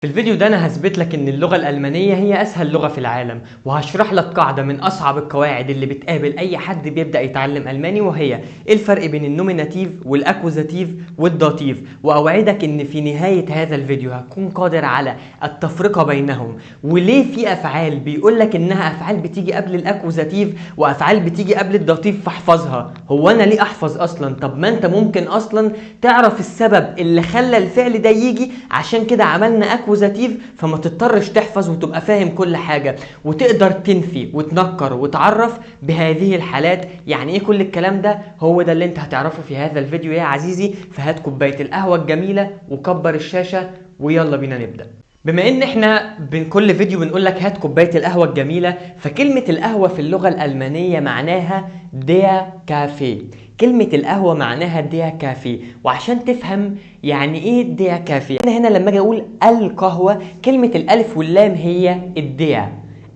في الفيديو ده انا هثبت لك ان اللغة الألمانية هي اسهل لغة في العالم، وهشرح لك قاعدة من اصعب القواعد اللي بتقابل اي حد بيبدأ يتعلم الماني، وهي ايه الفرق بين ال Nominativ وال Akkusativ وال Dativ. واوعدك ان في نهاية هذا الفيديو هتكون قادر على التفرقة بينهم، وليه في افعال بيقول لك انها افعال بتيجي قبل ال Akkusativ وافعال بتيجي قبل ال Dativ فاحفظها. هو انا ليه احفظ اصلا؟ طب ما انت ممكن اصلا تعرف السبب اللي خلى الفعل ده يجي، عشان كده عملنا Akkusativ، فما تضطرش تحفظ وتبقى فاهم كل حاجة وتقدر تنفي وتنكر وتعرف بهذه الحالات. يعني ايه كل الكلام ده؟ هو ده اللي انت هتعرفه في هذا الفيديو يا عزيزي. فهات كوباية القهوة الجميلة وكبر الشاشة ويلا بينا نبدأ. بما ان احنا بين كل فيديو بنقول لك هات كوباية القهوة الجميلة، فكلمة القهوة في اللغة الألمانية معناها der Kaffee. كلمة القهوة معناها der Kaffee. وعشان تفهم يعني ايه der Kaffee، انا هنا لما اجي اقول القهوة، كلمة الألف واللام هي ال der.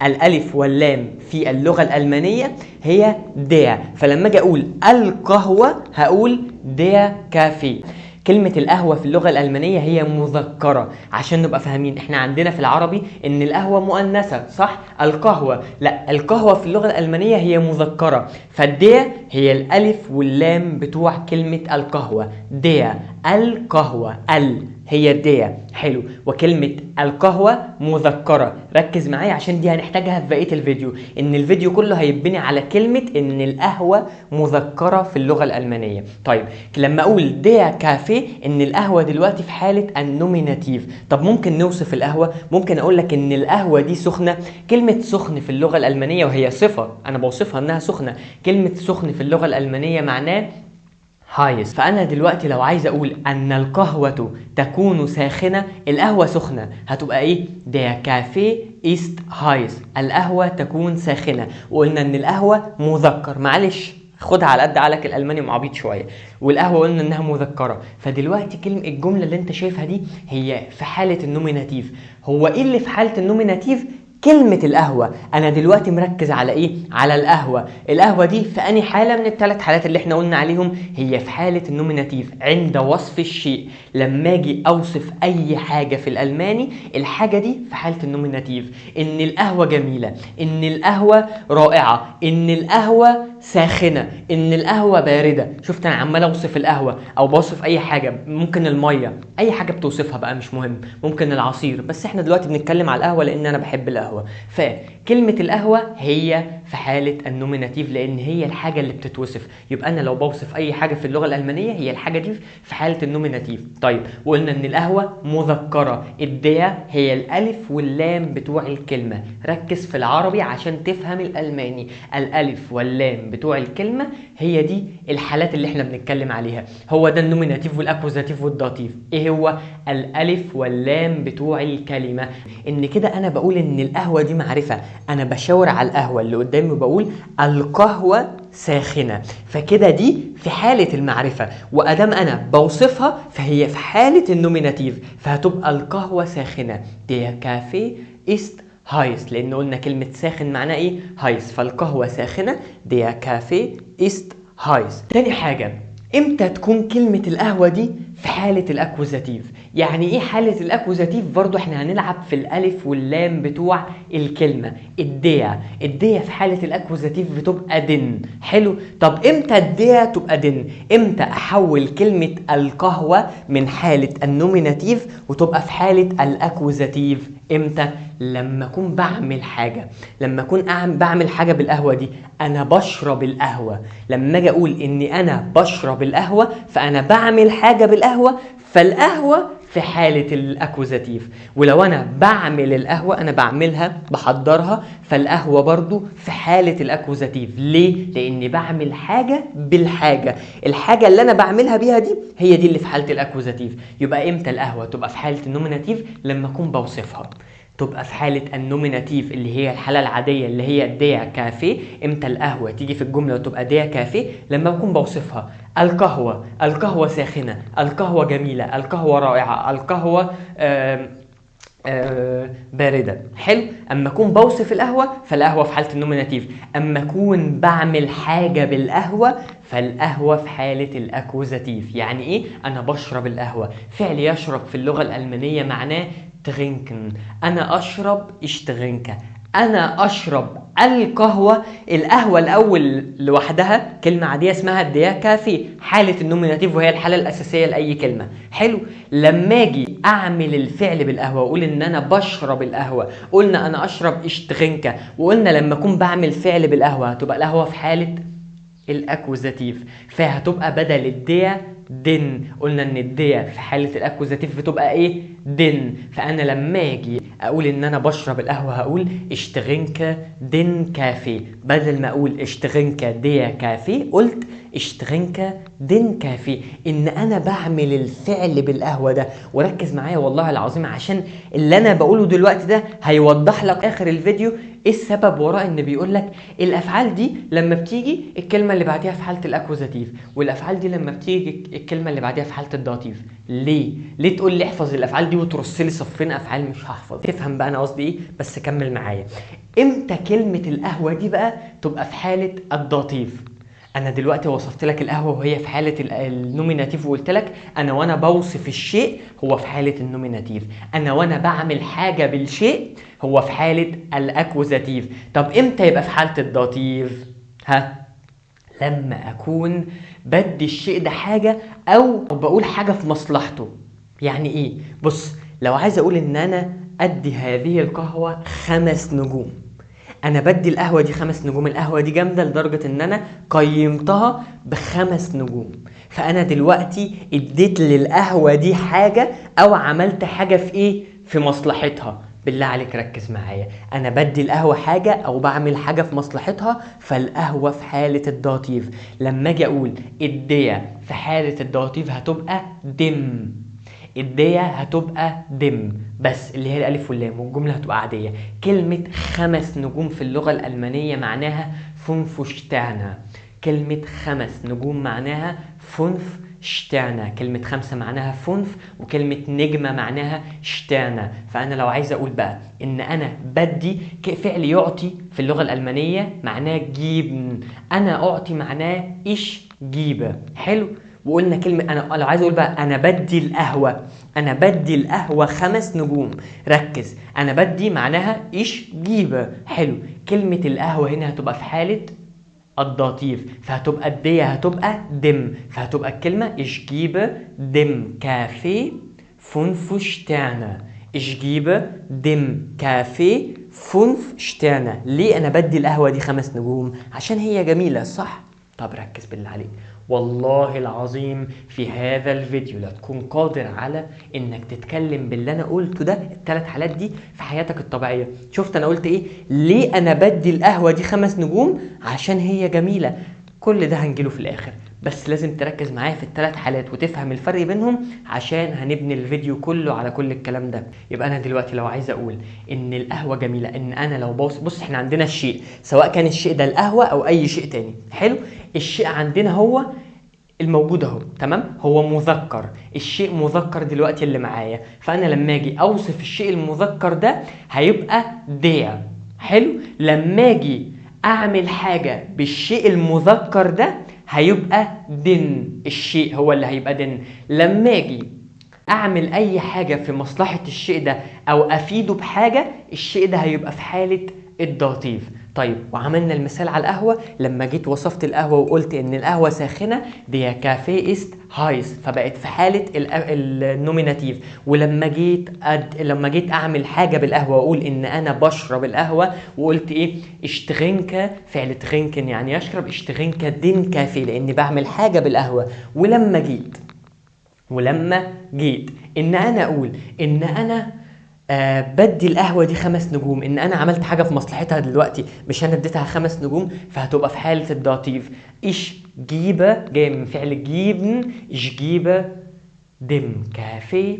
الألف واللام في اللغة الألمانية هي der، فلما اجي اقول القهوة هقول der Kaffee. كلمة القهوة في اللغة الألمانية هي مذكرة، عشان نبقى فاهمين. احنا عندنا في العربي ان القهوة مؤنثة، صح؟ القهوة لا، القهوة في اللغة الألمانية هي مذكرة، فال der هي الألف واللام بتوع كلمة القهوة. der القهوة، ال هي der. حلو. وكلمة القهوة مذكرة، ركز معايا عشان دي هنحتاجها في بقية الفيديو، ان الفيديو كله هيتبني على كلمة ان القهوة مذكرة في اللغة الألمانية. طيب لما اقول der Kaffee، ان القهوة دلوقتي في حالة ال Nominativ. طب ممكن نوصف القهوة؟ ممكن اقول لك ان القهوة دي سخنة. كلمة سخن في اللغة الألمانية، وهي صفة انا بوصفها انها سخنة، كلمة سخن في اللغة الألمانية معناه heiß. فأنا دلوقتي لو عايز أقول أن القهوة تكون ساخنة، القهوة سخنة، هتبقى إيه؟ Der Kaffee ist heiß. القهوة تكون ساخنة. وقلنا إن القهوة مذكر، معلش خدها على قد عقلك، الألماني معبيط شوية. والقهوة قلنا إنها مذكرة. فدلوقتي كلمة الجملة اللي أنت شايفها دي هي في حالة ال Nominativ. هو إيه اللي في حالة ال Nominativ؟ كلمة القهوة. أنا دلوقتي مركز على إيه؟ على القهوة. القهوة دي في أنهي حالة من الثلاث حالات اللي إحنا قلنا عليهم؟ هي في حالة ال Nominativ، عند وصف الشيء. لما أجي أوصف أي حاجة في الألماني، الحاجة دي في حالة ال Nominativ. إن القهوة جميلة، إن القهوة رائعة، إن القهوة ساخنة، إن القهوة باردة. شفت أنا عمال أوصف القهوة أو بوصف أي حاجة، ممكن المية، أي حاجة بتوصفها بقى مش مهم، ممكن العصير، بس إحنا دلوقتي بنتكلم على القهوة لأن أنا بحب القهوة. فكلمة القهوة هي في حالة ال Nominativ لأن هي الحاجة اللي بتتوصف. يبقى أنا لو بوصف أي حاجة في اللغة الألمانية هي الحاجة دي في حالة ال Nominativ. طيب وقلنا إن القهوة مذكرة، ال der هي الألف واللام بتوع الكلمة. ركز في العربي عشان تفهم الألماني. الألف واللام بتوع الكلمة هي دي الحالات اللي احنا بنتكلم عليها. هو ده ال Nominativ وال Akkusativ وال Dativ. إيه هو الألف واللام بتوع الكلمة؟ إن كده أنا بقول إن القهوة دي معرفة، أنا بشاور على القهوة اللي قدامي وبقول القهوة ساخنة، فكده دي في حالة المعرفة، وأدام أنا بوصفها فهي في حالة ال Nominativ، فهتبقى القهوة ساخنة. Der Kaffee ist heiß، لأن قلنا كلمة ساخن معناه إيه؟ heiß، فالقهوة ساخنة. Der Kaffee ist heiß. تاني حاجة، إمتى تكون كلمة القهوة دي في حالة ال Akkusativ؟ يعني إيه حالة ال Akkusativ؟ برضو إحنا هنلعب في الألف واللام بتوع الكلمة. ال der، ال der في حالة ال Akkusativ بتبقى den. حلو. طب إمتى ال der تبقى den؟ إمتى أحول كلمة القهوة من حالة ال Nominativ وتبقى في حالة ال Akkusativ؟ إمتى؟ لما أكون بعمل حاجة، لما أكون بعمل حاجة بالقهوة دي، أنا بشرب القهوة. لما أجي أقول إني أنا بشرب القهوة، فأنا بعمل حاجة بالقهوة، فالقهوة في حالة ال Akkusativ. ولو أنا بعمل القهوة، أنا بعملها بحضرها، فالقهوة برضو في حالة ال Akkusativ. ليه؟ لأني بعمل حاجة بالحاجة، الحاجة اللي أنا بعملها بيها دي هي دي اللي في حالة ال Akkusativ. يبقى إمتى القهوة تبقى في حالة ال Nominativ؟ لما أكون بوصفها. تبقى في حالة ال Nominativ اللي هي الحالة العادية اللي هي der Kaffee. امتى القهوة تيجي في الجملة وتبقى der Kaffee؟ لما بكون بوصفها. القهوة، القهوة ساخنة، القهوة جميلة، القهوة رائعة، القهوة باردة. حلو. اما اكون بوصف القهوة فالقهوه في حاله ال Nominativ، اما اكون بعمل حاجة بالقهوة فالقهوه في حاله ال Akkusativ. يعني ايه؟ انا بشرب القهوة. فعل يشرب في اللغة الالمانية معناه trinken، انا اشرب ich trinke، انا اشرب القهوة. القهوة الاول لوحدها كلمة عادية اسمها der Kaffee، حاله ال Nominativ وهي الحالة الاساسية لاي كلمة. حلو، لما اجي اعمل الفعل بالقهوة واقول ان انا بشرب القهوة، قلنا انا اشرب ich trinke، وقلنا لما اكون بعمل فعل بالقهوة هتبقى القهوة في حاله ال Akkusativ، فهتبقى بدل ال der den. قلنا ان ال der في حاله ال Akkusativ بتبقى ايه؟ den. فانا لما اجي اقول ان انا بشرب القهوة هقول ich trinke den Kaffee، بدل ما اقول ich trinke der Kaffee قلت ich trinke den Kaffee، ان انا بعمل الفعل بالقهوة ده. وركز معايا والله العظيم عشان اللي انا بقوله دلوقتي ده هيوضح لك اخر الفيديو ايه السبب وراء ان بيقول لك الافعال دي لما بتيجي الكلمة اللي بعديها في حاله ال Akkusativ، والافعال دي لما بتيجي الكلمة اللي بعديها في حاله ال Dativ. ليه؟ ليه تقول لي احفظ الافعال دي وترص لي صفين افعال؟ مش هحفظ. تفهم بقى انا قصدي ايه، بس كمل معايا. امتى كلمة القهوة دي بقى تبقى في حاله ال Dativ؟ انا دلوقتي وصفت لك القهوة وهي في حاله ال Nominativ، وقلت لك انا وانا بوصف الشيء هو في حاله ال Nominativ، انا وانا بعمل حاجة بالشيء هو في حاله ال Akkusativ. طب امتى يبقى في حاله ال Dativ؟ ها، لما اكون بدي الشيء ده حاجة او بقول حاجة في مصلحته. يعني ايه؟ بص، لو عايز اقول ان انا ادي هذه القهوة 5 نجوم، انا بدي القهوة دي 5 نجوم، القهوة دي جامدة لدرجة ان انا قيمتها ب5 نجوم، فانا دلوقتي اديت للقهوة دي حاجة او عملت حاجة في ايه؟ في مصلحتها. بالله عليك ركز معايا، انا بدي القهوة حاجة او بعمل حاجة في مصلحتها، فالقهوه في حاله ال Dativ. لما اجي اقول ال der في حاله ال Dativ هتبقى dem، ال der هتبقى dem بس اللي هي الالف واللام، والجملة هتبقى عادية. كلمة 5 نجوم في اللغة الالمانية معناها fünf Sterne. كلمة 5 نجوم معناها fünf Sterne. كلمة 5 معناها fünf، وكلمه نجمه معناها Sterne. فانا لو عايز اقول بقى ان انا بدي، فعل يعطي في اللغة الالمانية معناه geben، انا اعطي معناه ich gebe. حلو، وقلنا كلمة أنا لو عايز أقول بقى أنا بدي القهوة، أنا بدي القهوة 5 نجوم. ركز، أنا بدي معناها ich gebe. حلو، كلمة القهوة هنا هتبقى في حالة ال Dativ، فهتبقى ال der هتبقى dem، فهتبقى الكلمة ich gebe dem Kaffee 5 Sterne. ich gebe dem Kaffee 5 Sterne. ليه أنا بدي القهوة دي 5 نجوم؟ عشان هي جميلة، صح؟ طب ركز بالله عليك، والله العظيم في هذا الفيديو لا تكون قادر على انك تتكلم باللي انا قلته ده ال3 حالات دي في حياتك الطبيعية. شفت انا قلت ايه؟ ليه انا بدي القهوة دي 5 نجوم؟ عشان هي جميلة. كل ده هنجيله في الاخر، بس لازم تركز معايا في ال3 حالات وتفهم الفرق بينهم عشان هنبني الفيديو كله على كل الكلام ده. يبقى انا دلوقتي لو عايز اقول ان القهوة جميلة، ان انا لو بص احنا عندنا الشيء، سواء كان الشيء ده القهوة او اي شيء تاني. حلو، الشيء عندنا هو الموجود اهو، تمام، هو مذكر، الشيء مذكر دلوقتي اللي معايا، فانا لما اجي اوصف الشيء المذكر ده هيبقى der. حلو، لما اجي اعمل حاجة بالشيء المذكر ده هيبقى den، الشيء هو اللي هيبقى den. لما اجي اعمل اي حاجة في مصلحة الشيء ده او افيده بحاجة، الشيء ده هيبقى في حاله ال Dativ. طيب، وعملنا المثال على القهوة، لما جيت وصفت القهوة وقلت ان القهوة ساخنة، der Kaffee ist heiß، فبقت في حاله ال Nominativ. ولما جيت لما جيت اعمل حاجة بالقهوة واقول ان انا بشرب القهوة، وقلت ايه؟ ich trinke، فعل trinken يعني يشرب، ich trinke den Kaffee، لاني بعمل حاجة بالقهوة. ولما جيت ان انا اقول ان انا بدي القهوة دي 5 نجوم، ان انا عملت حاجة في مصلحتها دلوقتي، مش انا اديتها 5 نجوم، فهتبقى في حاله ال Dativ. ich gebe جاي من فعل geben، ich gebe dem Kaffee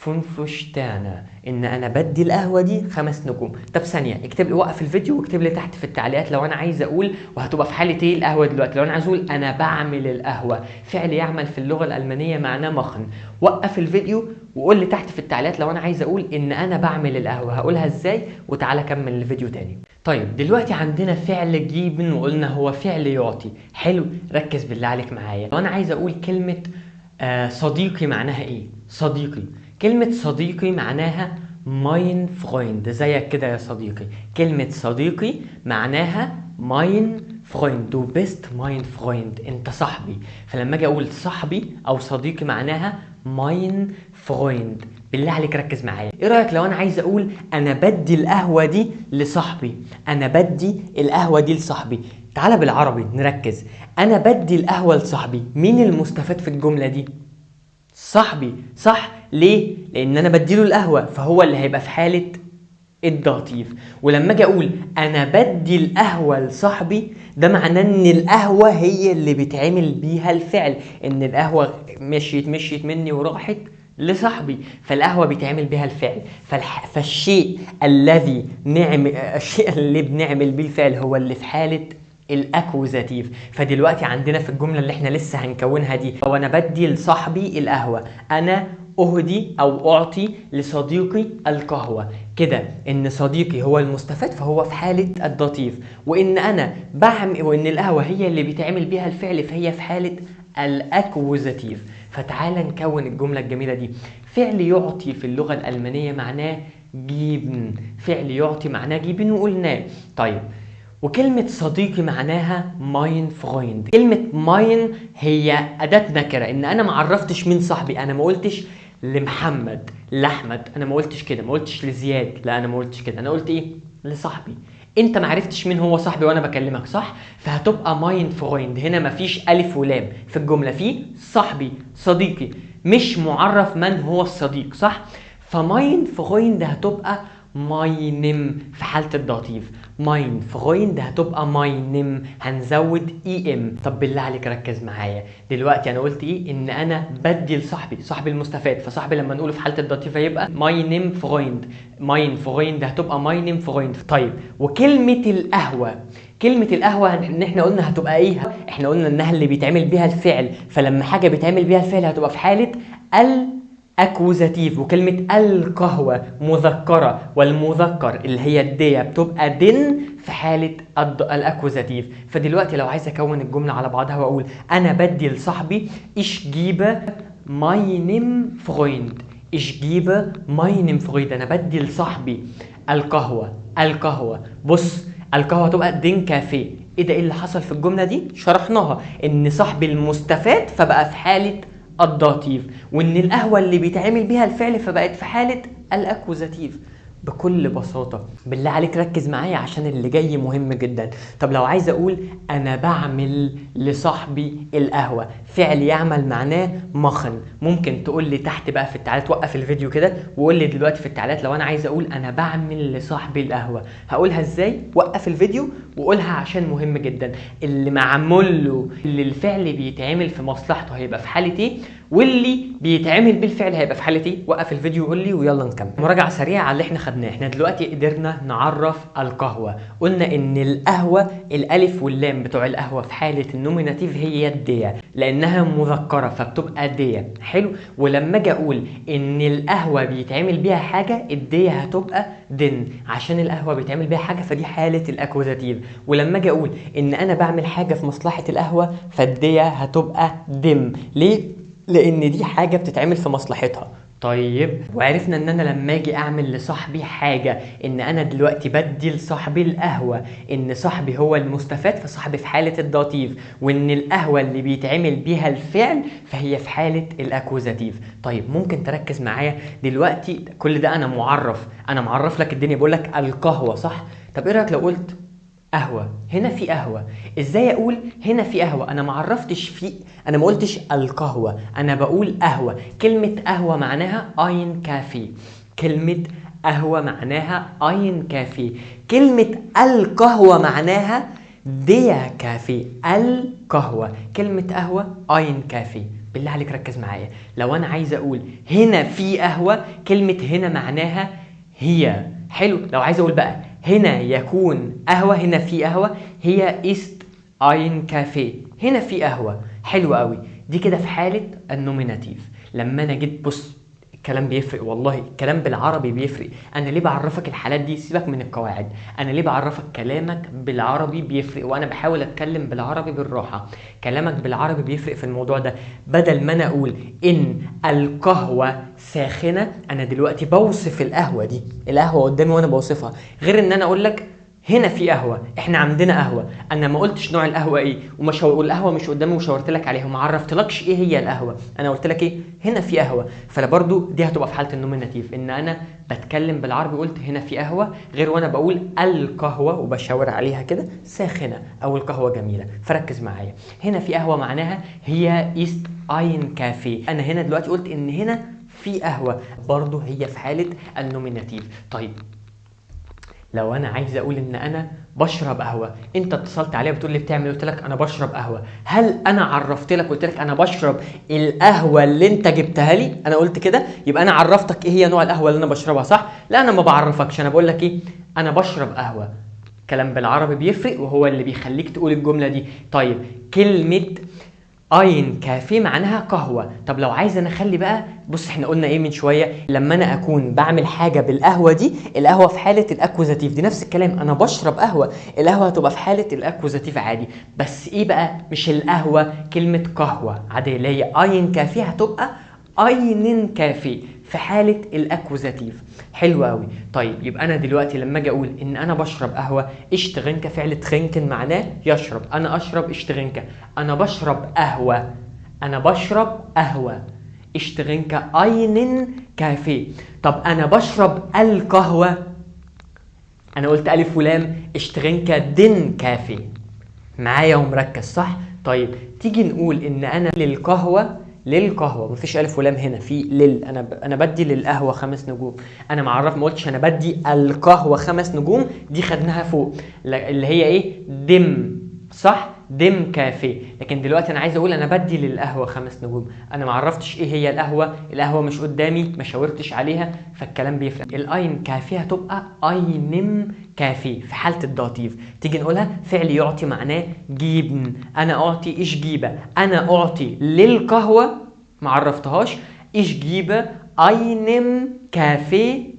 5 Sterne، ان انا بدي القهوة دي 5 نجوم. طب ثانية، اكتب لي، وقف الفيديو واكتب لي تحت في التعليقات لو انا عايز اقول وهتبقى في حاله ايه القهوة دلوقتي. لو انا عايز اقول انا بعمل القهوة، فعل يعمل في اللغة الالمانية معناه machen. وقف الفيديو وقول لي تحت في التعليقات لو انا عايز اقول ان انا بعمل القهوة هقولها ازاي، وتعالى كمل الفيديو تاني. طيب دلوقتي عندنا فعل geben، وقلنا هو فعل يعطي. حلو، ركز بالله عليك معايا. لو انا عايز اقول كلمة صديقي معناها ايه؟ صديقي، كلمة صديقي معناها mein Freund. زيك كده يا صديقي، كلمة صديقي معناها mein Freund، du bist mein Freund، انت صاحبي. فلما اجي اقول صاحبي او صديقي معناها mein Freund. بالله عليك ركز معايا. ايه رايك لو انا عايز اقول انا بدي القهوة دي لصاحبي؟ انا بدي القهوة دي لصاحبي. تعالى بالعربي نركز، انا بدي القهوة لصاحبي، مين المستفاد في الجملة دي؟ صاحبي، صح؟ ليه؟ لان انا بديله القهوة، فهو اللي هيبقى في حاله ال Dativ. ولما اجي اقول انا بدي القهوة لصاحبي، ده معناه ان القهوة هي اللي بيتعمل بيها الفعل، ان القهوة مشيت مني وراحت لصاحبي، فالقهوه بيتعمل بيها الفعل. فالشيء الذي نعمل، الشيء اللي بنعمل بيه الفعل هو اللي في حاله ال Akkusativ. فدلوقتي عندنا في الجملة اللي احنا لسه هنكونها دي، هو انا بدي لصاحبي القهوة، انا اهدي او اعطي لصديقي القهوة، كده ان صديقي هو المستفاد فهو في حاله ال Dativ، وان انا بعمل، وان القهوة هي اللي بيتعمل بيها الفعل فهي في حاله ال Akkusativ. فتعالى نكون الجملة الجميلة دي. فعل يعطي في اللغة الالمانية معناه geben، فعل يعطي معناه geben وقلناه. طيب وكلمة صديقي معناها mein Freund. كلمة mein هي أداة نكرة، إن أنا ما عرفتش مين صاحبي، أنا ما قلتش لمحمد، لأحمد، أنا ما قلتش كده، ما قلتش لزياد، لا أنا ما قلتش كده، أنا قلت إيه؟ لصاحبي. أنت ما عرفتش مين هو صاحبي وأنا بكلمك، صح؟ فهتبقى mein Freund. هنا ما فيش ألف ولام في الجملة، في صاحبي، صديقي، مش معرف من هو الصديق، صح؟ ف mein Freund هتبقى meinem في حالة ال Dativ، mein Freund هتبقى meinem، هنزود e m. طب بالله عليك ركز معايا دلوقتي، انا قلت ايه؟ ان انا بدي لصاحبي، صاحبي المستفاد، فصاحبي لما نقوله في حالة ال Dativ هيبقى meinem Freund، mein Freund هتبقى meinem Freund. طيب وكلمة القهوة، كلمة القهوة ان احنا قلنا هتبقى ايه؟ احنا قلنا انها اللي بيتعمل بيها الفعل، فلما حاجة بيتعمل بيها الفعل هتبقى في حالة ال Akkusativ. وكلمة القهوة مذكرة، والمذكر اللي هي ال der بتبقى den في حالة ال Akkusativ. فدلوقتي لو عايز اكون الجملة على بعضها واقول انا بدي لصاحبي ich gebe meinem Freund، ich gebe meinem Freund، انا بدي لصاحبي القهوة، القهوة. بص القهوة تبقى den Kaffee. ايه ده؟ ايه اللي حصل في الجملة دي؟ شرحناها ان صاحبي المستفاد فبقى في حالة ال Dativ، وان القهوة اللي بيتعمل بيها الفعل فبقت في حاله ال Akkusativ. بكل بساطة. بالله عليك ركز معايا عشان اللي جاي مهم جدا. طب لو عايز اقول انا بعمل لصاحبي القهوة، فعل يعمل معناه machen، ممكن تقول لي تحت بقى في التعليقات، وقف الفيديو كده وقول لي دلوقتي في التعليقات لو انا عايز اقول انا بعمل لصاحبي القهوة هقولها ازاي؟ وقف الفيديو وقولها عشان مهم جدا. اللي معمول له، اللي الفعل بيتعمل في مصلحته هيبقى في حالة ايه، واللي بيتعمل بالفعل هيبقى في حالة ايه. وقف الفيديو وقول لي، ويلا نكمل. مراجعة سريعة على اللي احنا خدناه. احنا دلوقتي قدرنا نعرف القهوة، قلنا ان القهوة الالف واللام بتوع القهوة في حالة ال Nominativ هي ال der لانها مذكرة فبتبقى der. حلو. ولما اجي اقول ان القهوة بيتعمل بيها حاجة، ال der هتبقى den عشان القهوة بيتعمل بيها حاجة، فدي حالة ال Akkusativ. ولما اجي اقول ان انا بعمل حاجة في مصلحة القهوة، فال der هتبقى dem. ليه؟ لان دي حاجة بتتعمل في مصلحتها. طيب وعرفنا ان انا لما اجي اعمل لصاحبي حاجة، ان انا دلوقتي بدي لصاحبي القهوة، ان صاحبي هو المستفاد فصاحبي في حاله ال Dativ، وان القهوة اللي بيتعمل بيها الفعل فهي في حاله ال Akkusativ. طيب ممكن تركز معايا دلوقتي، كل ده انا معرف، انا معرف لك الدنيا، بقول لك القهوة صح؟ طب ايه رايك لو قلت قهوة؟ هنا في قهوة، ازاي اقول هنا في قهوة؟ انا ما عرفتش في، انا ما قلتش القهوة، انا بقول قهوة. كلمة قهوة معناها ein Kaffee، كلمة قهوة معناها ein Kaffee، كلمة القهوة معناها der Kaffee، القهوة. كلمة قهوة ein Kaffee. بالله عليك ركز معايا، لو انا عايز اقول هنا في قهوة، كلمة هنا معناها هي. حلو. لو عايز اقول بقى هنا يكون قهوة، هنا في قهوة، hier ist ein Kaffee، هنا في قهوة. حلو قوي. دي كده في حالة ال Nominativ. لما انا جيت بص، الكلام بيفرق والله، الكلام بالعربي بيفرق. انا ليه بعرفك الحالات دي؟ سيبك من القواعد، انا ليه بعرفك كلامك بالعربي بيفرق، وانا بحاول اتكلم بالعربي بالراحة. كلامك بالعربي بيفرق في الموضوع ده. بدل ما انا اقول ان القهوة ساخنة، انا دلوقتي بوصف القهوة دي، القهوة قدامي وانا بوصفها، غير ان انا اقول لك هنا في قهوة، احنا عندنا قهوة، انا ما قلتش نوع القهوة ايه، والقهوة مش قدامي وشاورت لك عليها وما عرفتلكش ايه هي القهوة، انا قلت لك ايه؟ هنا في قهوة. فانا برضو دي هتبقى في حاله ال Nominativ، ان انا بتكلم بالعربي قلت هنا في قهوة، غير وانا بقول القهوة وبشاور عليها كده ساخنة او القهوة جميلة. فركز معايا، هنا في قهوة معناها hier ist ein Kaffee، انا هنا دلوقتي قلت ان هنا في قهوة، برضو هي في حاله ال Nominativ. طيب لو انا عايز اقول ان انا بشرب قهوة، انت اتصلت عليا بتقول لي بتعمل، قلت لك انا بشرب قهوة، هل انا عرفت لك قلت لك انا بشرب القهوة اللي انت جبتها لي؟ انا قلت كده يبقى انا عرفتك ايه هي نوع القهوة اللي انا بشربها، صح؟ لا انا ما بعرفكش، انا بقول لك ايه؟ انا بشرب قهوة. كلام بالعربي بيفرق وهو اللي بيخليك تقول الجملة دي. طيب كلمة ein Kaffee معناها قهوة. طب لو عايز انا اخلي بقى، بص احنا قلنا ايه من شوية، لما انا اكون بعمل حاجة بالقهوة دي، القهوة في حاله ال Akkusativ دي، نفس الكلام انا بشرب قهوة، القهوة هتبقى في حاله ال Akkusativ عادي، بس ايه بقى؟ مش القهوة، كلمة قهوة عادية اللي هي ein Kaffee هتبقى einen Kaffee في حاله ال Akkusativ. حلو قوي. طيب يبقى انا دلوقتي لما اجي اقول ان انا بشرب قهوة، ich trinke فعل trinken معناه يشرب، انا اشرب ich trinke، انا بشرب قهوة، انا بشرب قهوة، ich trinke einen Kaffee. طب انا بشرب القهوة، انا قلت الف ولام، ich trinke den Kaffee. معايا ومركز صح؟ طيب تيجي نقول ان انا للقهوة، للقهوة مفيش الف ولام هنا، في لل، انا بدي للقهوة 5 نجوم، انا معرف ما قلتش انا بدي القهوة 5 نجوم، دي خدناها فوق اللي هي ايه؟ dem، صح؟ dem Kaffee. لكن دلوقتي انا عايز اقول انا بدي للقهوة 5 نجوم، انا ما عرفتش ايه هي القهوة، القهوة مش قدامي، ما شاورتش عليها، فالكلام بيفرق. ال ein Kaffee هتبقى einem Kaffee في حاله ال Dativ. تيجي نقولها فعل يعطي معناه geben، انا اعطي ich gebe، انا اعطي للقهوة ما عرفتهاش، ich gebe einem Kaffee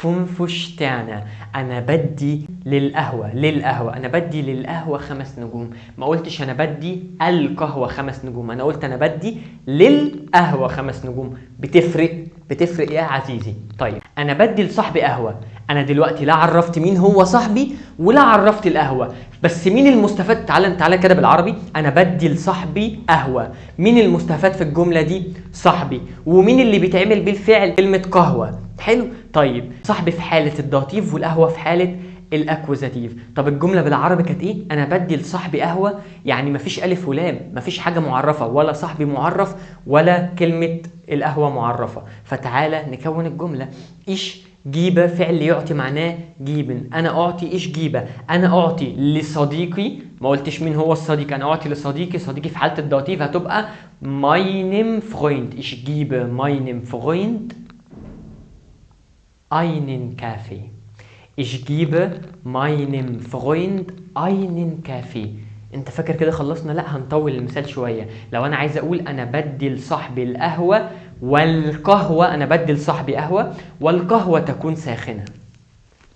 5 Sterne، انا بدي للقهوة، للقهوة، انا بدي للقهوة 5 نجوم، ما قلتش انا بدي القهوة 5 نجوم، انا قلت انا بدي للقهوة 5 نجوم. بتفرق، بتفرق يا عزيزي. طيب انا بدي لصاحبي قهوة، انا دلوقتي لا عرفت مين هو صاحبي ولا عرفت القهوة، بس مين المستفاد؟ تعالى تعالى كده بالعربي، انا بدي لصاحبي قهوة، مين المستفاد في الجملة دي؟ صاحبي. ومين اللي بيتعمل بالفعل؟ كلمة قهوة. حلو. طيب صاحبي في حاله ال Dativ والقهوة في حاله ال Akkusativ. طب الجملة بالعربي كانت ايه؟ انا بدي لصاحبي قهوة، يعني مفيش الف ولام، مفيش حاجة معرفة، ولا صاحبي معرف ولا كلمة القهوة معرفة. فتعالى نكون الجملة. ich gebe فعل يعطي معناه geben، انا اعطي ich gebe، انا اعطي لصديقي، ما قلتش مين هو الصديق، انا اعطي لصديقي، صديقي في حاله ال Dativ هتبقى meinem Freund، ich gebe meinem Freund einen Kaffee. Ich gebe meinem Freund einen Kaffee. انت فاكر كده خلصنا؟ لا، هنطول المثال شوية. لو انا عايز اقول انا بدي لصاحبي القهوة والقهوة، انا بدي لصاحبي قهوة والقهوة تكون ساخنة.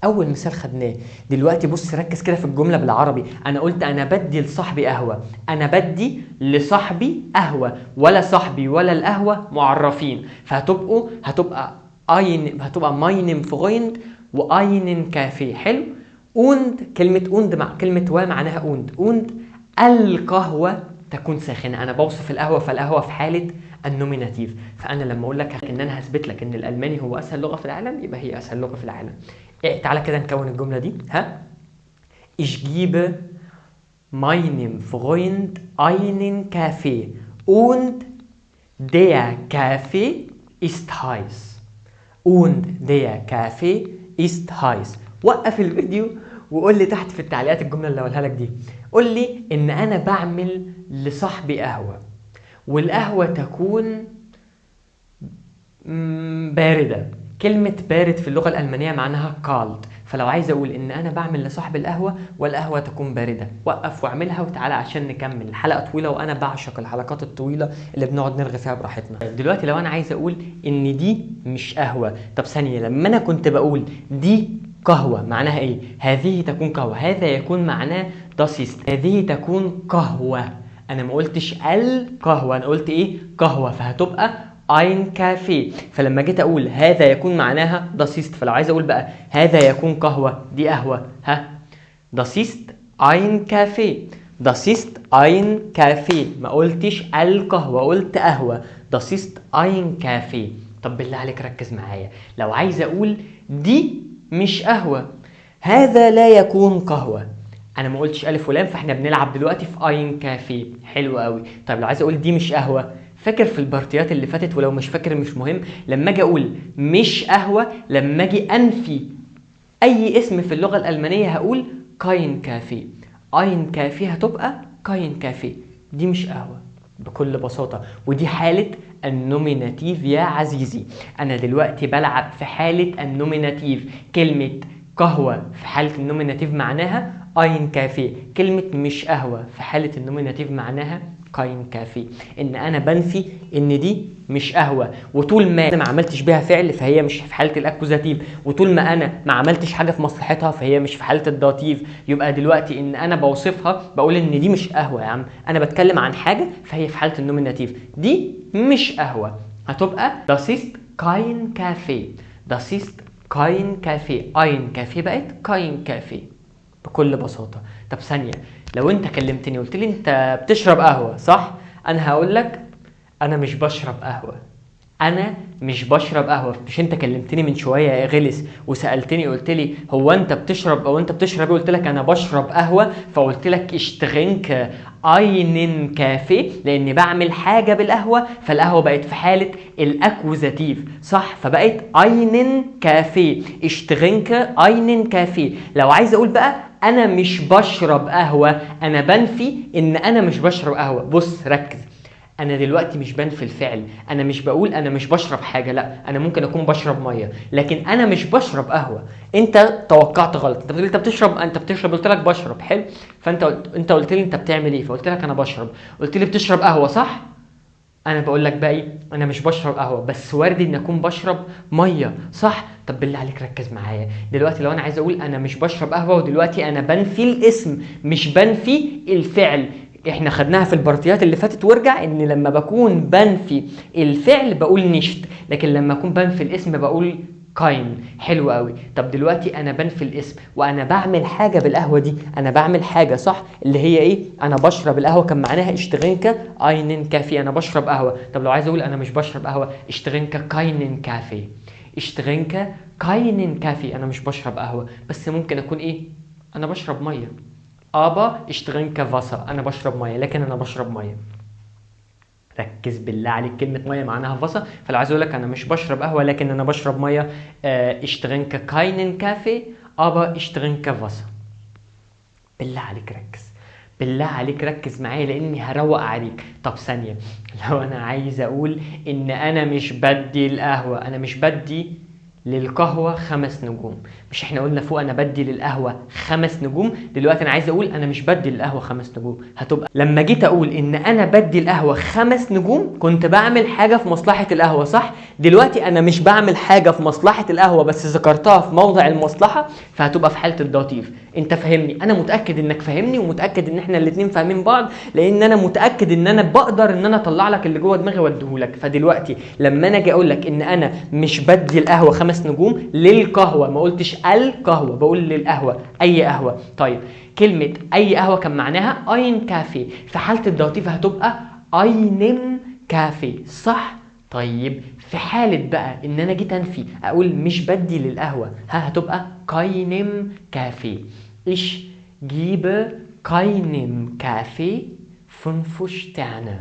اول مثال خدناه. دلوقتي بص ركز كده في الجملة بالعربي، انا قلت انا بدي لصاحبي قهوة، انا بدي لصاحبي قهوة، ولا صاحبي ولا القهوة معرفين، فهتبقوا هتبقى ein، هتبقى meinem Freund و einen Kaffee. حلو. und كلمة und مع كلمة و معناها und، und القهوة تكون ساخنة، أنا بوصف القهوة، فالقهوة في حالة ال Nominativ. فأنا لما أقول لك إن أنا هثبت لك إن الألماني هو أسهل لغة في العالم، يبقى هي أسهل لغة في العالم. إيه، تعالى كده نكون الجملة دي. ها، Ich gebe meinem Freund einen Kaffee und der Kaffee ist heiß. Und der Kaffee ist heiß. وقف الفيديو وقول لي تحت في التعليقات الجملة اللي هقولها لك دي. قول لي إن أنا بعمل لصاحبي قهوة والقهوة تكون باردة. كلمة بارد في اللغة الألمانية معناها kalt، فلو عايز أقول إن أنا بعمل لصاحب القهوة والقهوة تكون باردة، وقف واعملها وتعالى عشان نكمل. الحلقة طويلة وأنا بعشق الحلقات الطويلة اللي بنقعد نرغي فيها براحتنا. دلوقتي لو أنا عايز أقول إن دي مش قهوة، طب ثانية، لما أنا كنت بقول دي قهوة معناها إيه؟ هذه تكون قهوة، هذا يكون معناه das ist، هذه تكون قهوة. أنا ما قلتش القهوة، أنا قلت إيه؟ قهوة، فهتبقى ein Kaffee. فلما جيت اقول هذا يكون معناها das ist، فلو عايز اقول بقى هذا يكون قهوة، دي قهوة، ها das ist ein Kaffee، das ist ein Kaffee. ما قلتش القهوة، قلت قهوة، das ist ein Kaffee. طب بالله عليك ركز معايا، لو عايز اقول دي مش قهوة، هذا لا يكون قهوة، انا ما قلتش الف ولام، فاحنا بنلعب دلوقتي في ein Kaffee. حلو قوي. طيب لو عايز اقول دي مش قهوة، فاكر في البارتيات اللي فاتت، ولو مش فاكر مش مهم، لما اجي اقول مش قهوة، لما اجي انفي اي اسم في اللغة الألمانية هقول kein Kaffee، ein Kaffee هتبقى kein Kaffee، دي مش قهوة بكل بساطة. ودي حالة ال Nominativ يا عزيزي. أنا دلوقتي بلعب في حالة ال Nominativ. كلمة قهوة في حالة ال Nominativ معناها ein Kaffee، كلمة مش قهوة في حالة ال Nominativ معناها kein Kaffee. إن أنا بنفي إن دي مش قهوة، وطول ما أنا ما عملتش بيها فعل فهي مش في حالة ال Akkusativ، وطول ما أنا ما عملتش حاجة في مصلحتها فهي مش في حالة ال Dativ. يبقى دلوقتي إن أنا بوصفها بقول إن دي مش قهوة يا عم، أنا بتكلم عن حاجة فهي في حالة ال Nominativ، دي مش قهوة، هتبقى das ist kein Kaffee، das ist kein Kaffee، ein Kaffee بقت kein Kaffee بكل بساطة. طب ثانية، لو انت كلمتني قلت لي انت بتشرب قهوة صح؟ انا هقول لك انا مش بشرب قهوة، انا مش بشرب قهوة. مش انت كلمتني من شوية يا غلس وسألتني قلت لي هو انت بتشرب او انت بتشرب ايه؟ قلت لك انا بشرب قهوة، فقلت لك ich trinke einen Kaffee لاني بعمل حاجة بالقهوة، فالقهوة بقت في حالة ال Akkusativ صح؟ فبقت einen Kaffee، ich trinke einen Kaffee. لو عايز اقول بقى انا مش بشرب قهوة، انا بنفي ان انا مش بشرب قهوة. بص ركز، انا دلوقتي مش بنفي الفعل، انا مش بقول انا مش بشرب حاجة، لا انا ممكن اكون بشرب مية، لكن انا مش بشرب قهوة. انت توقعت غلط، انت بتقول انت بتشرب، انت بتشرب، قلت لك بشرب، حلو، فانت انت قلت لي انت بتعمل ايه؟ فقلت لك انا بشرب، قلت لي بتشرب قهوة صح؟ انا بقول لك بقى ايه؟ انا مش بشرب قهوة، بس وارد ان اكون بشرب مية صح؟ طب بالله عليك ركز معايا دلوقتي، لو انا عايز اقول انا مش بشرب قهوة، ودلوقتي انا بنفي الاسم مش بنفي الفعل، احنا خدناها في البارتيات اللي فاتت وارجع، ان لما بكون بنفي الفعل بقول nicht، لكن لما اكون بنفي الاسم بقول kein. حلو قوي. طب دلوقتي انا بنفي الاسم وانا بعمل حاجة بالقهوة دي، انا بعمل حاجة صح اللي هي ايه؟ انا بشرب القهوة، كان معناها ich trinke einen Kaffee، انا بشرب قهوة. طب لو عايز اقول انا مش بشرب قهوة، ich trinke keinen Kaffee، ich trinke keinen Kaffee، انا مش بشرب قهوة، بس ممكن اكون ايه؟ انا بشرب مية، aber ich trinke Wasser، انا بشرب مية، لكن انا بشرب مية. ركز بالله عليك، كلمة مية معناها Wasser، فلو عايز اقول لك انا مش بشرب قهوة لكن انا بشرب مية، ich trinke keinen Kaffee aber ich trinke Wasser. بالله عليك ركز، بالله عليك ركز معايا لاني هروق عليك. طب ثانية، لو انا عايز اقول ان انا مش بدي القهوة، انا مش بدي للقهوة 5 نجوم، مش احنا قلنا فوق انا بدي للقهوة 5 نجوم؟ دلوقتي انا عايز اقول انا مش بدي للقهوة 5 نجوم، هتبقى لما جيت اقول ان انا بدي القهوة 5 نجوم كنت بعمل حاجة في مصلحة القهوة صح؟ دلوقتي انا مش بعمل حاجة في مصلحة القهوة بس ذكرتها في موضع المصلحة، فهتبقى في حالة ال Dativ. انت فاهمني؟ انا متأكد انك فاهمني، ومتأكد ان احنا الاتنين فاهمين بعض، لان انا متأكد ان انا بقدر ان انا اطلع لك اللي جوه دماغي واديهولك. فدلوقتي لما انا اجي اقول لك ان انا مش بدي القهوة 5 نجوم للقهوة، ما قلتش القهوة، بقول للقهوة، اي قهوة. طيب كلمة اي قهوة كان معناها ein Kaffee، في حالة ال Dativ هتبقى einem Kaffee صح؟ طيب في حالة بقى ان انا جيت انفي اقول مش بدي للقهوة، ها هتبقى keinem Kaffee. Ich gebe keinem Kaffee 5 Sterne.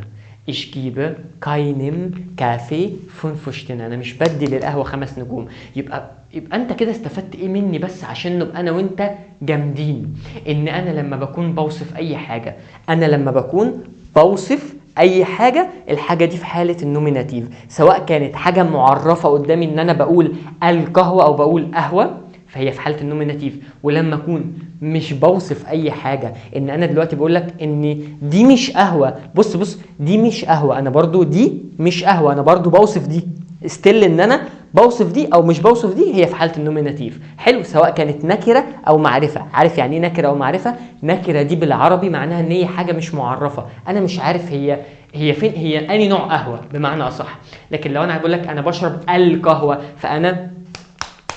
Ich gebe keinem Kaffee 5 Sterne. انا مش بدي للقهوة 5 نجوم. يبقى انت كده استفدت ايه مني؟ بس عشان نبقى انا وانت جامدين، ان انا لما بكون بوصف اي حاجة، انا لما بكون بوصف اي حاجة، الحاجة دي في حاله ال Nominativ، سواء كانت حاجة معرفة قدامي ان انا بقول القهوة او بقول قهوة، فهي في حاله ال Nominativ. ولما اكون مش بوصف اي حاجة، ان انا دلوقتي بقول لك ان دي مش قهوة، بص بص دي مش قهوة، انا برضو دي مش قهوة، انا برضو بوصف دي، still ان انا بوصف دي او مش بوصف دي، هي في حاله ال Nominativ. حلو، سواء كانت نكره او معرفة. عارف يعني ايه نكره او معرفة؟ نكره دي بالعربي معناها ان هي حاجة مش معرفة، انا مش عارف هي هي فين، هي اني نوع قهوة بمعنى اصح. لكن لو انا بقول لك انا بشرب القهوة، فانا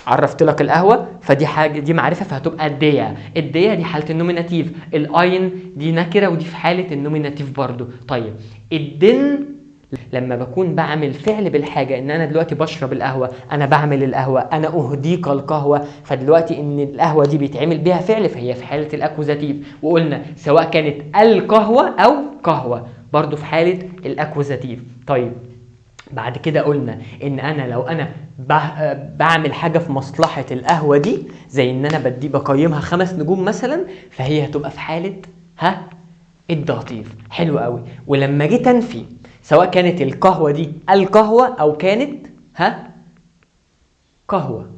عرفت لك القهوة، فدي حاجة، دي معرفة، فهتبقى der. ال der دي حاله ال Nominativ، ال ein دي نكره ودي في حاله ال Nominativ برضو. طيب ال den لما بكون بعمل فعل بالحاجة، ان انا دلوقتي بشرب القهوة، انا بعمل القهوة، انا اهديك القهوة، فدلوقتي ان القهوة دي بيتعمل بيها فعل، فهي في حاله ال Akkusativ. وقلنا سواء كانت القهوة او قهوة برضو في حاله ال Akkusativ. طيب بعد كده قلنا ان انا لو انا بعمل حاجة في مصلحة القهوة دي، زي ان انا بدي بقيمها 5 نجوم مثلا، فهي هتبقى في حاله ال Dativ. حلو قوي. ولما جيت انفي سواء كانت القهوة دي القهوة او كانت قهوة،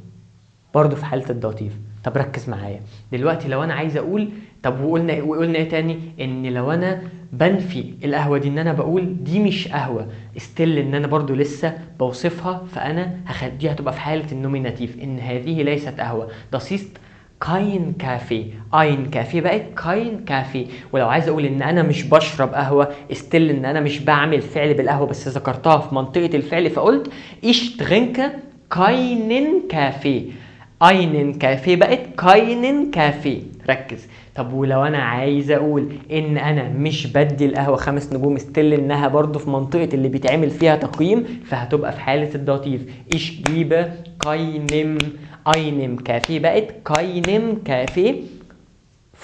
برضو في حاله ال Dativ. طب ركز معايا دلوقتي، لو انا عايز اقول، طب وقلنا ايه تاني؟ ان لو انا بنفي القهوة دي، ان انا بقول دي مش قهوة، still ان انا برضو لسه بوصفها، فانا دي هتبقى في حاله ال Nominativ، ان هذه ليست قهوة. Das ist kein Kaffee، ein Kaffee بقت kein Kaffee. ولو عايز اقول ان انا مش بشرب قهوة، still ان انا مش بعمل فعل بالقهوة، بس ذكرتها في منطقة الفعل، فقلت ich trinke keinen Kaffee، einen Kaffee بقت keinen Kaffee. ركز. طب ولو انا عايز اقول ان انا مش بدي القهوة 5 نجوم، still انها برضو في منطقة اللي بيتعمل فيها تقييم، فهتبقى في حاله ال Dativ. ich gebe keinem einem Kaffee بقت keinem Kaffee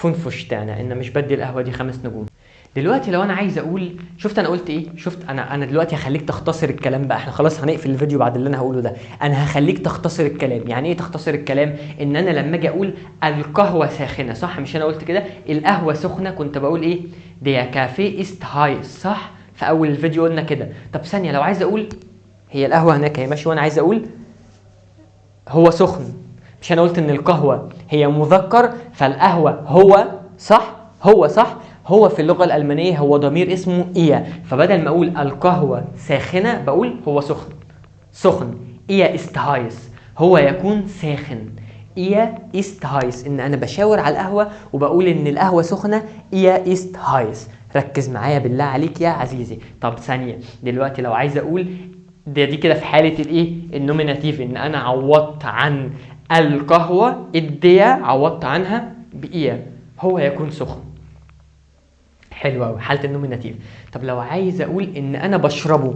fünf Sterne، ان مش بدي القهوة دي 5 نجوم. دلوقتي لو انا عايز اقول، شفت انا قلت ايه؟ شفت انا دلوقتي هخليك تختصر الكلام بقى، احنا خلاص هنقفل الفيديو بعد اللي انا هقوله ده. انا هخليك تختصر الكلام. يعني ايه تختصر الكلام؟ ان انا لما اجي اقول القهوة ساخنة، صح؟ مش انا قلت كده القهوة سخنة، كنت بقول ايه؟ der Kaffee ist heiß، صح؟ في اول الفيديو قلنا كده. طب ثانية، لو عايز اقول هي القهوة هناك هي ماشي، وانا عايز اقول هو سخن، مش انا قلت ان القهوة هي مذكر، فالقهوه هو، صح؟ هو، صح؟ هو في اللغة الألمانية هو ضمير اسمه er، فبدل ما أقول القهوة ساخنة بقول هو سخن. سخن، er ist heiß، هو يكون ساخن. er ist heiß، إن أنا بشاور على القهوة وبقول إن القهوة سخنة، er ist heiß. ركز معايا بالله عليك يا عزيزي. طب ثانية، دلوقتي لو عايز أقول دي كده في حالة الإيه؟ ال Nominativ، إن أنا عوضت عن القهوة ال der، عوضت عنها ب er، هو يكون سخن. حلو قوي، حاله ال Nominativ. طب لو عايز اقول ان انا بشربه،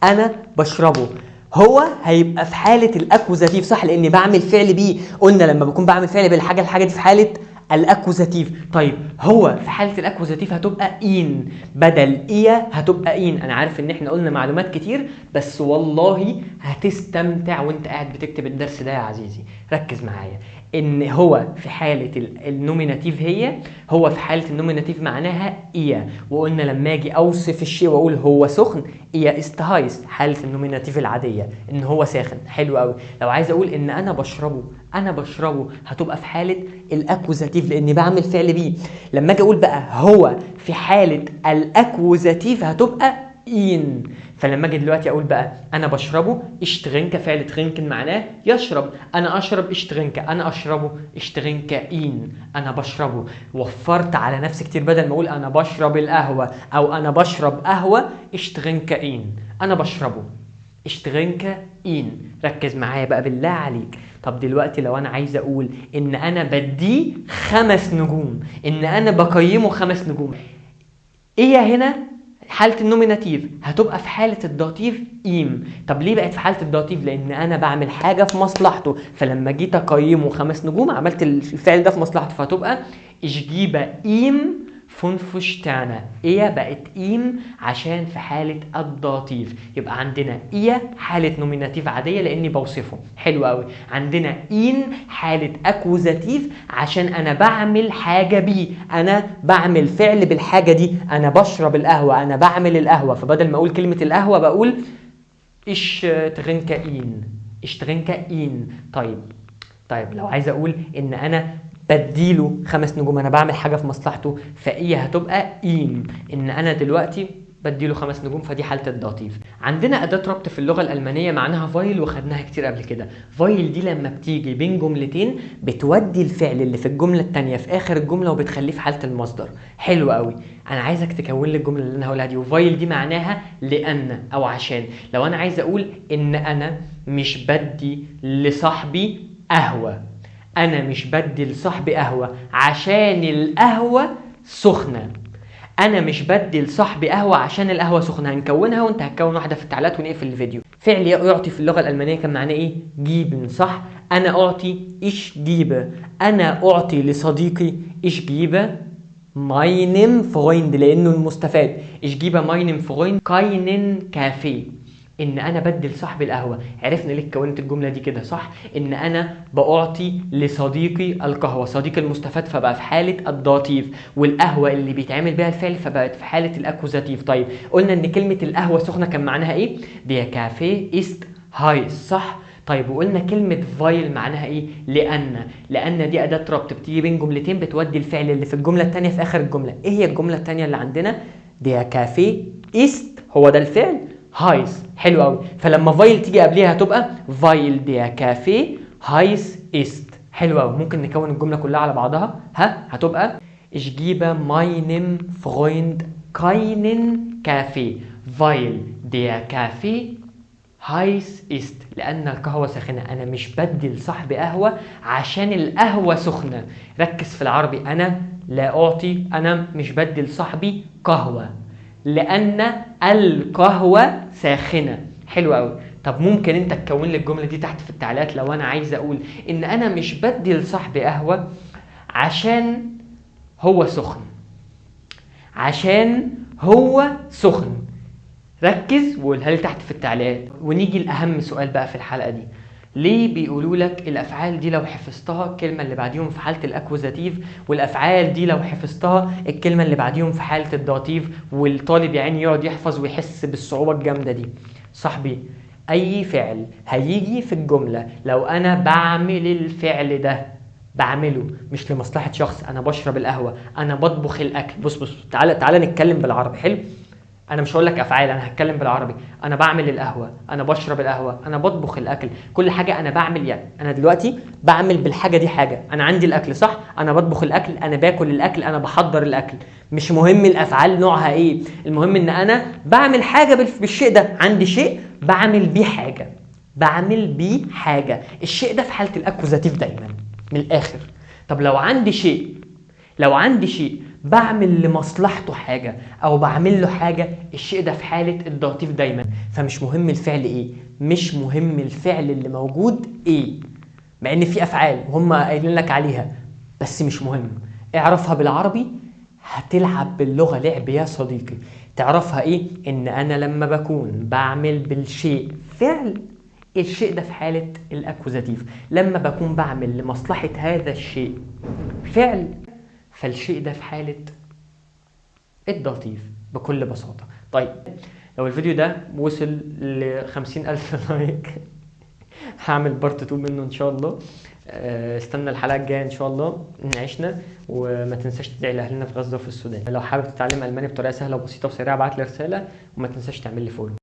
انا بشربه، هو هيبقى في حاله ال Akkusativ، صح؟ لاني بعمل فعل بيه. قلنا لما بكون بعمل فعل بالحاجة، الحاجة دي في حاله ال Akkusativ. طيب هو في حاله ال Akkusativ هتبقى ihn، بدل er هتبقى ihn. انا عارف ان احنا قلنا معلومات كتير، بس والله هتستمتع وانت قاعد بتكتب الدرس ده يا عزيزي. ركز معايا، ان هو في حاله ال Nominativ، هي هو في حاله ال Nominativ معناها er، وقلنا لما اجي اوصف الشيء واقول هو سخن، er ist heiß، حاله ال Nominativ العادية ان هو ساخن. حلو قوي. لو عايز اقول ان انا بشربه، انا بشربه، هتبقى في حاله ال Akkusativ لاني بعمل فعل بيه. لما اجي اقول بقى هو في حاله ال Akkusativ هتبقى ihn. فلما اجي دلوقتي اقول بقى انا بشربه، ich trinke، فعل trinken معناه يشرب، انا اشرب ich trinke، انا اشربه ich trinke ihn، انا بشربه. وفرت على نفسي كتير، بدل ما اقول انا بشرب القهوة او انا بشرب قهوة، ich trinke ihn، انا بشربه ich trinke ihn. ركز معايا بقى بالله عليك. طب دلوقتي لو انا عايز اقول ان انا بديه 5 نجوم، ان انا بقيمة 5 نجوم، ايه هنا حالة ال Nominativ؟ هتبقى في حالة ال Dativ ihm. طب ليه بقت في حالة ال Dativ؟ لأن أنا بعمل حاجة في مصلحته، فلما جيت أقيمه 5 نجوم عملت الفعل ده في مصلحته، فهتبقى ich gebe ihm fünf Sterne. er بقت ihm عشان في حالة ال Dativ. يبقى عندنا er حالة Nominativ عادية لأني بوصفه. حلو قوي. عندنا ihn حالة Akkusativ عشان أنا بعمل حاجة بيه، أنا بعمل فعل بالحاجة دي، أنا بشرب القهوة، أنا بعمل القهوة، فبدل ما أقول كلمة القهوة بقول ich trinke ihn، ich trinke ihn. طيب لو عايز أقول إن أنا بديله 5 نجوم، انا بعمل حاجة في مصلحته، فايه هتبقى ihm. ان انا دلوقتي بديله 5 نجوم، فدي حاله ال Dativ. عندنا اداه ربط في اللغة الالمانية معناها weil، وخدناها كتير قبل كده. weil دي لما بتيجي بين جملتين بتودي الفعل اللي في الجملة الثانية في اخر الجملة وبتخليه في حاله المصدر. حلو قوي، انا عايزك تكون لي الجملة اللي انا هقولها دي. و weil دي معناها لان او عشان. لو انا عايز اقول ان انا مش بدي لصاحبي قهوة، انا مش بدي لصاحبي قهوة عشان القهوة سخنة، انا مش بدي لصاحبي قهوة عشان القهوة سخنة. هنكونها وانت هتكون واحدة في التعليقات ونقفل الفيديو. فعل يعطي في اللغة الالمانية كان معناه ايه؟ geben، صح؟ انا اعطي ich gebe، انا اعطي لصديقي ich gebe meinem Freund لانه المستفاد، ich gebe meinem Freund keinen Kaffee، ان انا بدي لصاحبي القهوة. عرفنا ليه كونت الجملة دي كده، صح؟ ان انا بعطي لصديقي القهوة، صديقي المستفاد فبقى في حاله ال Dativ، والقهوة اللي بيتعمل بيها الفعل فبقت في حاله ال Akkusativ. طيب قلنا ان كلمة القهوة سخنة كان معناها ايه؟ der Kaffee ist heiß، صح؟ طيب وقلنا كلمة weil معناها ايه؟ لأن، لأن دي أداة ربط بتيجي بين جملتين بتودي الفعل اللي في الجملة الثانية في آخر الجملة. ايه هي الجملة الثانية اللي عندنا؟ der Kaffee ist، هو ده الفعل، heiß. حلو قوي، فلما weil تيجي قبليها هتبقى weil der Kaffee heiß ist. حلو قوي، ممكن نكون الجملة كلها على بعضها، ها هتبقى ich gebe meinem Freund keinen Kaffee weil der Kaffee heiß ist، لأن القهوة ساخنة. أنا مش بدي لصاحبي قهوة عشان القهوة سخنة. ركز في العربي، أنا لا أعطي، أنا مش بدي لصاحبي قهوة لأن القهوة ساخنة. حلو قوي. طب ممكن أنت تكون لي الجملة دي تحت في التعليقات لو أنا عايز أقول إن أنا مش بدي لصاحبي قهوة عشان هو سخن، عشان هو سخن. ركز وقولها لي تحت في التعليقات. ونيجي لأهم سؤال بقى في الحلقة دي، ليه بيقولوا لك الأفعال دي لو حفظتها الكلمة اللي بعديهم في حالة ال Akkusativ، والأفعال دي لو حفظتها الكلمة اللي بعديهم في حالة ال Dativ، والطالب يعني يقعد يحفظ ويحس بالصعوبة الجامدة دي؟ صاحبي أي فعل هيجي في الجملة لو أنا بعمل الفعل ده بعمله مش لمصلحة شخص، أنا بشرب القهوة، أنا بطبخ الأكل. بص بص تعالى نتكلم بالعربي. حلو، انا مش هقول لك افعال، انا هتكلم بالعربي. انا بعمل القهوة، انا بشرب القهوة، انا بطبخ الاكل، كل حاجة انا بعمل. يعني انا دلوقتي بعمل بالحاجة دي حاجة، انا عندي الاكل صح، انا بطبخ الاكل، انا باكل الاكل، انا بحضر الاكل. مش مهم الافعال نوعها ايه، المهم ان انا بعمل حاجة بالشيء ده، عندي شيء بعمل بيه حاجة، بعمل بيه حاجة. الشيء ده في حاله ال Akkusativ دايما من الاخر. طب لو عندي شيء، لو عندي شيء بعمل لمصلحته حاجة أو بعمل له حاجة، الشيء ده في حالة ال Dativ دايما. فمش مهم الفعل إيه، مش مهم الفعل اللي موجود إيه، مع إن في أفعال وهم قايلين لك عليها، بس مش مهم. اعرفها بالعربي، هتلعب باللغة لعب يا صديقي. تعرفها إيه؟ إن أنا لما بكون بعمل بالشيء فعل، الشيء ده في حالة ال Akkusativ. لما بكون بعمل لمصلحة هذا الشيء فعل، فالشيء ده في حالة ال Dativ بكل بساطة. طيب لو الفيديو ده وصل ل50,000 like هعمل part 2 منه إن شاء الله. استنى الحلقة الجاية إن شاء الله نعيشنا، وما تنساش تدعي لأهلنا في غزة وفي السودان. لو حابب تتعلم ألماني بطريقة سهلة وبسيطة وسريعة ابعت لي رسالة، وما تنساش تعمل لي follow.